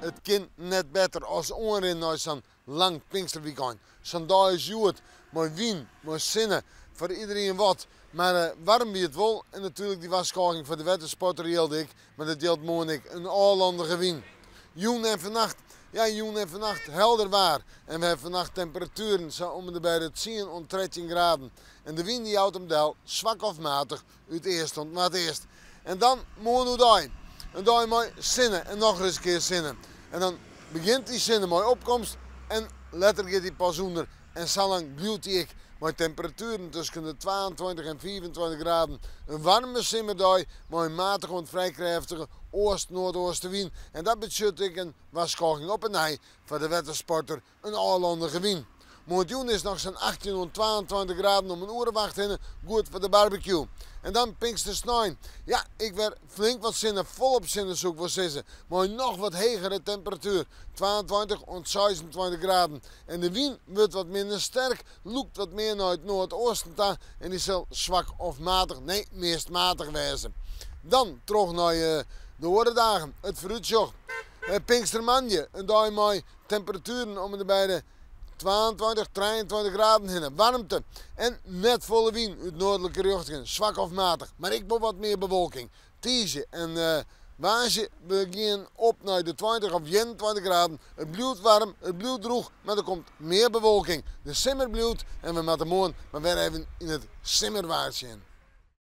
It kin net better as oanrin nei sa'n lang Pinksterwykein. Sa'n dei as hjoed, mei wyn, mei sinne, foar iderien wat. Mar waarm wie it wol en natuerlik dy warskôging foar de wettersporter jilde ek, mar dat jildt moarn ek, in ôflandige wyn. Jûn en fannacht, ja jûn en fannacht helder waar en we hawwe fannacht temperatueren sa om en by de tsien oant 13 graden. En de wyn dy jout him del, swak of matich, út east oant noardeast. En dan moarn oerdei. In dei mei sinne en nochris in kear sinne. En dan begjint dy sinne mei opkomst en letter giet dy pas ûnder. En salang bliuwt dy ek mei temperatueren tusken de 22 en 25 graden. In waarme simmerdei mei in matige oant frij krêftige oast-noardeastewyn. En dat betsjut ek in warskôging op 'e nij foar de wettersporter, in ôflandige wyn. Moarntejûn is noch sa'n 18 oant 22 graden om in oere of acht hinne, goed foar de barbecue. En dan Pinkstersnein. Ja, ek wer flink wat sinne, folop sinne soe ik wol sizze, mei in noch wat hegere temperatuer, 22 oant 26 graden. En de wyn wurdt wat minder sterk, lûkt wat mear nei it noardeasten ta en dy sil swak of matich, nee, meast matich wêze. Dan troch nei de oare dagen, it foarútsjoch. Pinkstermoandei, in dei mei temperatueren om en by de 22, 23 graden hinne. Waarmte en net folle wyn út noardlike rjochtingen, swak of matich, mar ek wol wat mear bewolking. Tiisdei en woansdei we gean op nei de 20 of 21 graden. It bliuwt waarm, it bliuwt drûch, mar der komt mear bewolking. De simmer bliuwt en we moatte moarn mar wer even yn it simmerwaar sjen.